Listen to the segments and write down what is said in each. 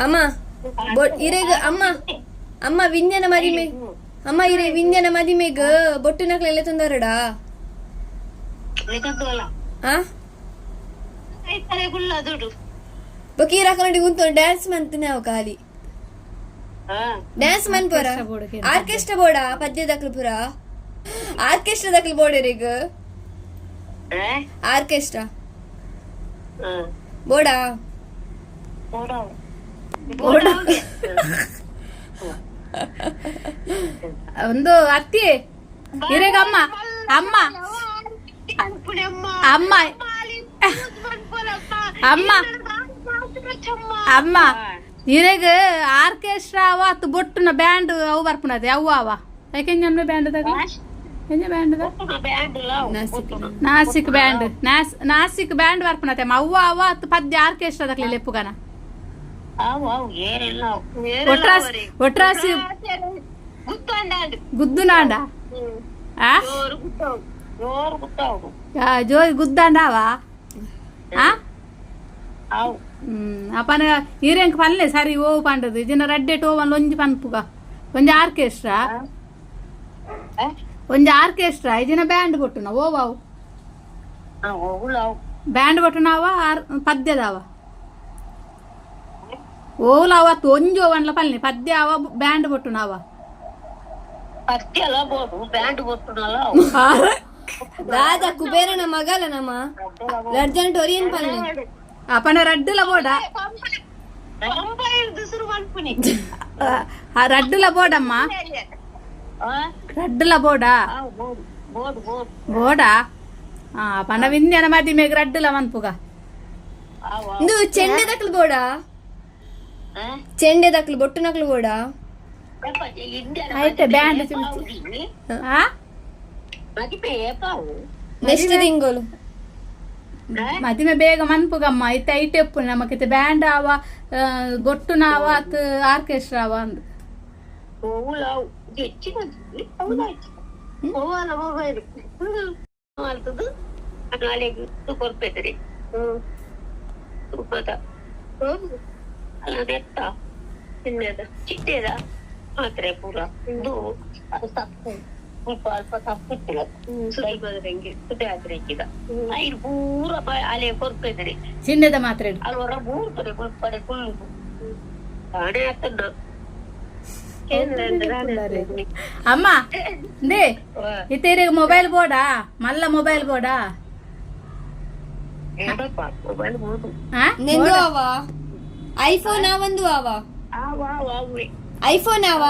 ಅಮ್ಮ, ಇರೆಗ್ ಅಮ್ಮ, ಅಮ್ಮ ವಿಂಜನ ಮದಿಮೆ. ಅಮ್ಮ, ಇರೆ ವಿಂಜನ ಮದಿಮೆಗ್ ಬೊಟ್ಟು ನಕ್ಲೆಲ್ಲ ತೊಂದರಡಾ? ಆ ಬೊಕ ಈರ ಉಂತು ಡ್ಯಾನ್ಸ್ ಮಂತನೆ ಅವು ಖಾಲಿ ಡ್ಯಾನ್ಸ್ ಮನ್ಪುರ. ಆರ್ಕೆಸ್ಟ್ರಾ ಬೋಡ, ಪದ್ಯ ದಕ್ಲು ಪುರ ಆರ್ಕೆಸ್ಟ್ರಾ ದಕ್ಲು ಬೋಡರಿಗ್ ಆರ್ಕೆಸ್ಟ್ರಾ ಬೋಡಾ? ಬೋಡ. ಒಂದು ಅತ್ತಿ ಇರೆಗ ಅಮ್ಮ, ಅಮ್ಮ, ಅಮ್ಮ, ಅಮ್ಮ, ಅಮ್ಮ, ಇರೆಗ್ ಆರ್ಕೆಸ್ಟ್ರಾ ಅವ ಅತ್ತು ಬೊಟ್ಟುನ ಬ್ಯಾಂಡ್ ಅವು ಬರ್ಪುನದೆ ಅವು ಅವ ಯಾಕೆ ನಮ್ಮ ಬ್ಯಾಂಡ್ ದಾಗ ಎಂಜ ಬ್ಯಾಂಡ್ ದ? ನಾಸಿಕ್ ಬ್ಯಾಂಡ್, ನಾಸಿಕ್ ಬ್ಯಾಂಡ್ ಬರ್ಪುನತೆ ಅವ್ವ ಅವ ಅತ್ತು ಪದ್ಯ ಆರ್ಕೆಸ್ಟ್ರಾ ದಕ್ಲೆ ಲೆಪ್ಪುಗನ ಒಟ್ರಾಸಿ ಒಟ್ರಾಸಿ ಗುದ್ದುನಾಂಡ. ಆ ಆ, ಜೋರಿ ಗುದ್ದಾಂಡಾವ. ಆ ಅಪನ ಈರೆಂಕ್ ಪಲ್ಲೆ ಸರಿ ಓ ಪಂಡದು ಇದನ್ನ ರಡ್ಡೆ ಟೋವನ್ ಒಂಜಿ ಪನ್ಪುಗ. ಒಂಜಿ ಆರ್ಕೆಸ್ಟ್ರಾ, ಒಂಜಿ ಆರ್ಕೆಸ್ಟ್ರಾ ಇದನ್ನ ಬ್ಯಾಂಡ್ ಕೊಟ್ಟುನ ಓವಾವು ಬ್ಯಾಂಡ್ ಕೊಟ್ಟುನಾವ ಆರ್ ಪದ್ಯದಾವ ಓಲಾವತ್ತು ಒಂಜಿ ಓವನ್ಲ ಪಲ್ಲೆ ಪದ್ಯ ಅವ ಬ್ಯಾಂಡ್ ಕೊಟ್ಟುನಾವ. ದಾದ ಕುಬೇರನ ಮಗಲ ನಮ್ಮ ಲರ್ಜನ್ ಒರಿಯನ್ ಪಲ್ಲೆ. ಅಪನ ರಡ್ಡುಲ ಬೋಡ, ಆ ರಡ್ಡುಲ ಬೋಡಮ್ಮ, ರಡ್ಡುಲ ಬೋಡ ಬೋಡ. ಆ ಪಂಡ ವಿಂದ್ಯನ ಮದಿಮೆಗ್ ರಡ್ಡುಲ ಮನ್ಪುಗ. ಇಂದು ಚೆಂಡೆ ದಕ್ಲು ಬೋಡ, ಚೆಂಡೆ ದಕ್ಲು ಬೊಟ್ಟು ನಕ್ಲು ಬೋಡ. ಆಯ್ತೆ ಬ್ಯಾಂಡ್. ಆ ನೆಕ್ಸ್ಟ್ ತಿಂಗಳು. ಮದಿಮೆ ಬೇಗ ಮನ್ಪುಗಮ್ಮ. ಇತ್ತೆ ಐಟೆ ಉಪ್ಪು ನಮಕಿತ್ತೆ ಬ್ಯಾಂಡ್ ಆವ, ಬೊಟ್ಟುನಾವ ಅತ್ ಆರ್ಕೆಸ್ಟ್ರಾ ಆವ ಅಂದ್. ಚಿನ್ನದ ಮಾತ್ರೆ. ಅಮ್ಮ, they ಇತ್ತೆ ಮೊಬೈಲ್ ಬೋಡಾ? ಮಲ್ಲ ಮೊಬೈಲ್ ಬೋಡಾ? ಆ? ನೆಂದು ಆವ ಐಫೋನ್ ಆ ಒಂದು ಆವ ಐಫೋನ್ ಆವ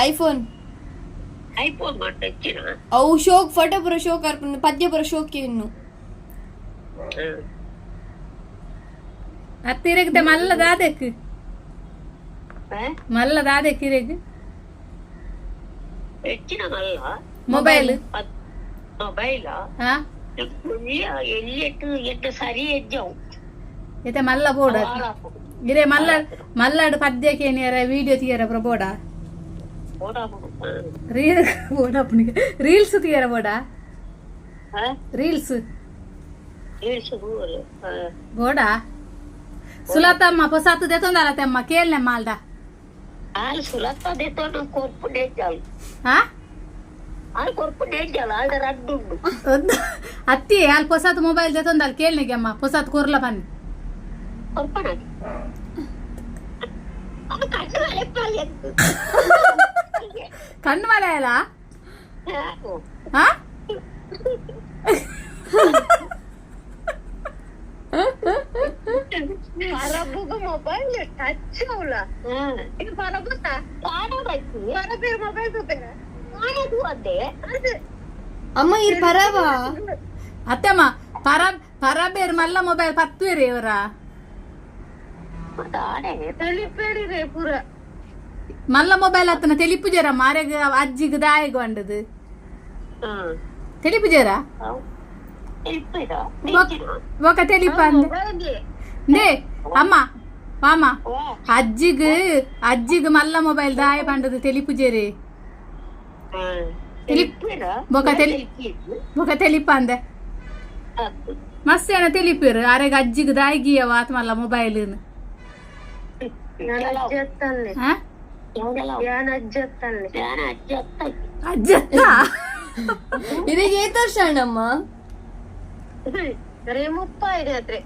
ಐಫೋನ್ ಅವು ಶೋಕ್ ಫೋಟೋ ಪೂರ ಶೋಕ್ ಅರ್ಪುಂಡು, ಪದ್ಯ ಪೂರ ಶೋಕ್ ಇನ್ನು. ಅತ್ತಿರೆಗ್ದೆ ಮಲ್ಲ ದಾದೆಕ್ ಮಲ್ಲ ದಾದೆಕ್ ಇರೆಗ್ ಮೊಬೈಲ್? ಹಾ, ಇತ್ತೆ ಮಲ್ಲ ಬೋಡ ಇರೆ ಮಲ್ಲ ಮಲ್ಲಾಡು ಪದ್ಯಕ್ಕೆ ಏನಿಯರ ವಿಡಿಯೋ ತೀಯರ ಪುರ ಬೋಡ, ರೀಲ್ ಬೋಡ, ರೀಲ್ಸ್ ತೀಯರ ಬೋಡ, ರೀಲ್ಸ್ ಬೋಡ. ಸುಲತಮ್ಮ ಪೊಸತ್ತು ದೆತೊಂದಲ್ಲ ತೆಮ್ಮ ಕೇಳ್ನೆ ಮಾಲ್ಡ. ಹಾ, ಅತ್ತಿ ಅಲ್ಲಿ ಪೊಸತ್ ಮೊಬೈಲ್ ದೆತೊಂದಲ್ಲ ಕೇಳ್ನಿಗೆ ಅಮ್ಮ ಪೊಸತ್ ಕೊರ್ಲ ಬನ್ನಿ. ಕಣ್ಣು ಮಲೆ ಅಲ್ಲ. ಹಾ, ಮೊಬೈಲ್ ಟಚ್ ಅವಳ ಇದು ಪರಬುತ್ತ ಪರಬೇರು ಮೊಬೈಲ್ ಅಮ್ಮ, ಇರ್ ಪರವಾ? ಅತ್ತಮ್ಮ, ಪರ ಪರಬೇರು ಮಲ್ಲ ಮೊಬೈಲ್ ಪತ್ತುವೇರಿ ಇವರ. ಪೂರ ಮಲ್ಲ ಮೊಬೈಲ್ ಅತ್ತನ ತೆಲಿಪುಜೇರ ಮಾರೆಗ್ ಅಜ್ಜಿಗ್ ದಾಯಗ್ ಬಂಡದು ತೆಲಿಪುಜೇರ ಒಕ ತೆಲಿಪ ಅಂದೆ. ನೇ ಅಮ್ಮ, ಮಾಮ, ಅಜ್ಜಿಗ್ ಅಜ್ಜಿಗ್ ಮಲ್ಲ ಮೊಬೈಲ್ ದಾಯ ಪಂಡದು ತೆಲಿಪುಜೇರಿ ತೆಲಿಪ್ ಬೊಕ ತೆಲಿ ಬೊಕ ತೆಲಿಪ ಅಂದೆ. ಮಸ್ತ್ ಏನ ತಿಳಿಪಿರು ಅರೆಗ ಅಜ್ಜಿಗ್ ದಾಯಿಗಿಯ ವಾತ್ ಮಲ್ಲ ಮೊಬೈಲ್. ಅಜ್ಜತ್ತನ್ನೆ. ಹಾ. ಯಾನ್ ಅಜ್ಜತ್ತನ್ನೆ. ಅಜ್ಜತ್ತ. ಇರೆಗ್ ಏತ್ ವರ್ಷ ಅಣ್ಣಮ್ಮ? ರೇ ಮುಪ್ಪಾಯಿನ ಅತ್ರೆ.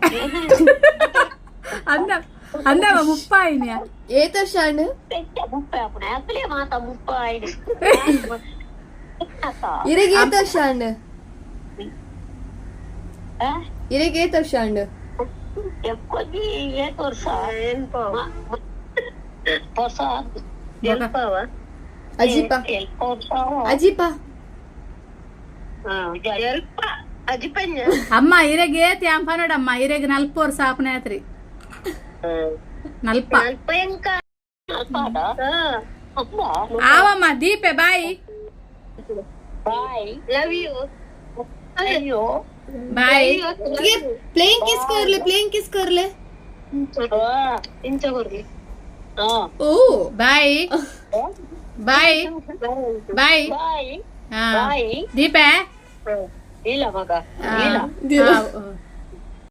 ಅಂದ ಅಂದವ ಮುಪ್ಪಾಯಿನ್ಯ. ಏತ್ ವರ್ಷ ಅಣ್ಣ? ಇರೆಗ್ ಏತ್ ವರ್ಷ ಅಣ್ಣ? ಇರೆಗ್ ಏತ್ ವರ್ಷ ಅಣ್ಣ? ಎಲ್ಪಾವ. ಅಜಿಪ ಅಜಿಪ. ಎಲ್ಪ ಅಜಿಪಂಜ. ಅಮ್ಮ, ಇರೆಗ್ ಏತ್ ಯಾನ್ ಪನೋಡಮ್ಮ, ಇರೆಗ್ ನಲ್ಪೋರ್ ಸಾಪನೆ ಆತ್ರಿ, ನಲ್ಪ. ಅಲ್ಪ ಎಂಕ. ಆವಮ್ಮ ದೀಪೆ, bye. Love you. Bye. Playing kiss ಕೊರ್ಲೆ, ಪ್ಲೇಯಿಂಗ್ ಕಿಸ್ ಕೊರ್ಲೆ. ಇಂಚ ಕೊರ್ಲಿ. ಓ. Bye bye bye. ಹಾ ದೀಪೆ. ಇಲ್ಲ ಮಗ. ಹಾ.